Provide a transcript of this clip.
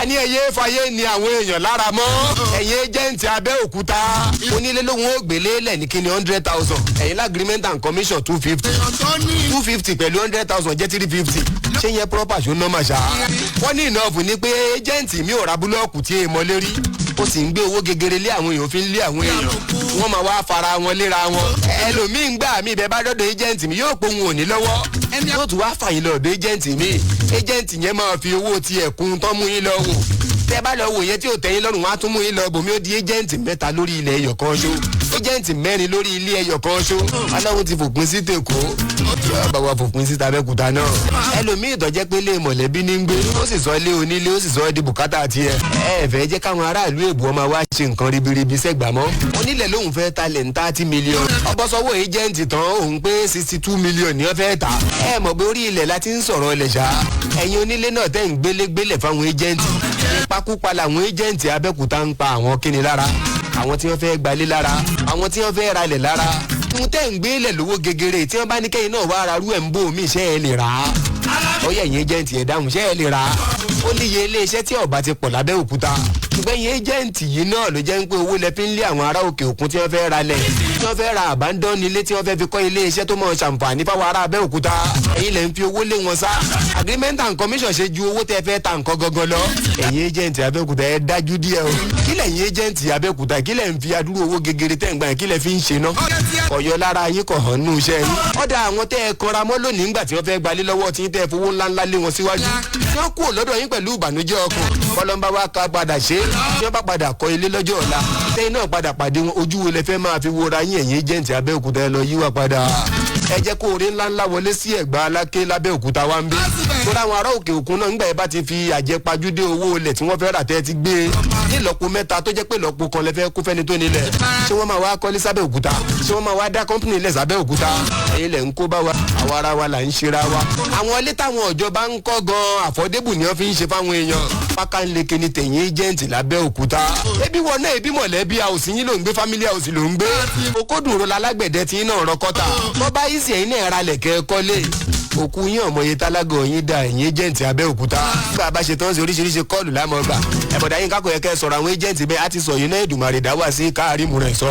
Àní ẹ̀yẹ fàyè ni àwọn èèyàn lára mọ́. Ẹ̀yin agent Abẹ́òkúta, onílé lóhun ó gbélé lẹ̀ ní kíni 100,000, ẹ̀yin l'agreement and commission 250. Èèyàn tó ní 250 pẹ̀lú 100,000 jẹ́ 350. Ṣé yẹn proper? Ṣó normal ṣá? Wọ́n ní ìnáwó ní pé agent mi ò ra búlọ́ọ̀kù tí èèmọ̀ lérí, ó sì ń gbé owó gegere lé àwọn èèyàn, fi ń lé àwọn èèyàn, wọ́n máa wá fara wọn léra wọn. Ẹlòmíín gbà mí bẹ́ẹ̀ bá dọ́dọ̀ agent mi, yóò pohùn òní lọ́wọ́, yóò tún wá fàyín lọ́dọ̀ agent mi. Agent yẹn máa fi owó tiẹ̀ kún tán mú yín lọ wò. Tẹ́ bá lọ wò yẹn tí ò tẹ́yìn lọ́rùn, wọn á tún mú yín lọ bòmí. Ó di agent mẹ́ta lórí ilẹ̀ ẹyọ kan ṣó, agent mẹ́rin lórí ilé ẹyọ kan ṣó. Aláwọn ti fòpin sí tèkó, yóò bá wa fòpin sí tàbẹ́kúta náà. Ẹlòmíì tó jẹ́ pé ilé mọ̀lẹ́bí ní ń gbé, ó sì sọ ilé onílé, ó sì sọ di bùkátà tiẹ̀. Ẹ fẹ́ jẹ́ káwọn aráàlú èbú ọmọ wa ṣe nǹkan ribiribi sẹ́gbà mọ́. Onílẹ̀ lòun fẹ́ talẹ̀ ní 30 million, ọbọ̀sọ́wọ́ agent tán òun pé 62 million ní wọ́n fẹ́ tà. Ẹ mọ̀ pé orí ilẹ̀ la ti ń sọ̀rọ̀ ilẹ̀ ṣá. Ẹ̀yin onílé náà tẹ́ ń gbélé gbélẹ̀ fáwọn agent, ìpakúpa làwọn agent Abẹ́òkúta ń pa àwọn kíni lára, àwọn tí wọ́n fẹ́ gbalé lára, àwọn tí wọ́n fẹ́ ralẹ̀ lára. Ń tẹ́ ń gbélẹ̀ lówó gegere, tí wọ́n bá ní kẹ́yìn náà wá ara rú ẹ̀ ń bò mí, ṣé ẹ lè rà á? Ó yẹ ẹ̀yin agent ẹ̀ dáhùn, ṣé ẹ lè rà á? Ó níye iléeṣẹ́ tí ọba ti pọ̀ lábẹ́òkúta, ṣùgbọ́n ẹ̀yin agent yìí náà ló jẹ́ ń pé owó lẹ fi ń lé àwọn ará òkè òkun tí wọ́n fẹ́ ra lẹ̀, tí wọ́n fẹ́ ra abandon ilé, tí wọ́n fẹ́ fi kọ́ iléeṣẹ́ tó mọ̀ ṣàǹfààní fáwọn ará Abẹ́òkúta. Ẹ̀yin lẹ ń fi owó lé wọn sá. Agreement and commission ṣe ju owó tẹ́ fẹ́ ta nǹkan gangan lọ. Ẹ̀yin agent Abẹ́òkúta, ẹ dájú díẹ̀ o. Kí lẹ̀yin agent Abẹ́òkúta, kí lẹ̀ ń fi adúrú owó gegere tẹ́ ń gbà yẹn, kí lẹ̀ fi ń ṣe ná? Ọ̀yọ́ lára yín kò hàn nù iṣẹ́ yín. Ọ̀dà àwọn tẹ́ ẹ kanra mọ́ lónìí ńgbà tí wọ́n fẹ́ gbalé lọ́wọ́ tí tẹ́ ẹ fowó ńláńlá lé wọn síwájú, tí wọ́n kúrò lọ́dọ̀ yín pẹ̀lú ìbànújẹ́ ọkàn, kọ́lọ́mbà wa ká padà ṣe é, tí wọ́n bá padà kọ́ ilé lọ́jọ́ ọ̀la, tẹ́yìn náà padà pàdé wọn, ojú wo lẹ fẹ́ máa fi wora yín? Ẹ̀yin agent Abẹ́òkúta, ẹ lọ yíwà padà. Ẹ jẹ́ kó oore ńláńlá wọlé sí Ẹ̀gbá Aláké lábẹ́òkúta wa ń bí, tó láwọn ará òkè òkun náà ńgbà ẹ bá ti fi àjẹpajúdé owó ilẹ̀ tí wọ́n fẹ́ rà, tẹ́ ti gbé nílọ́po mẹ́ta, tó jẹ́ pé lọ́po kan lẹ fẹ́ kó fẹ́ni tó nílẹ̀, ṣé wọ́n máa wá kọ́lé sábẹ́òkúta? Ṣé wọ́n máa wá dá company lẹ̀ sábẹ́òkúta? Ẹ̀yin lẹ̀ ń kó bá wa, àwa ara wa là ń ṣera wa. Àwọn ilé táwọn ìjọba ń kọ́ gan, affordable ni wọ́n fi ń ṣe fáwọn èèyàn. Pákánleke ni tẹ̀yìn agent lábẹ́òkúta. Ebi wọn náà, ebi mọ̀lẹ́bí house yín ló ń gbé, family house ló ń gbé. Okòdùnrò lálágbẹ̀dẹ tí náà rọkọ́ta bọ́ bá yìí sì, ẹ̀yin náà ralẹ̀ kẹ́ kọ́lé òkú yín, ọmọye tálágọ̀ yín da. Ẹ̀yìn agent Abẹ́òkúta, nígbà bá ṣe tán sí oríṣiríṣi call lámọ̀ gbà. Ẹ̀bọ̀dà yín kákò yẹ kẹ́ sọ̀rọ̀ àwọn agent bẹ́ẹ̀ á ti sọ yín náà. Èdùmàrè dá wà sí káàrí mu rẹ̀ sọ.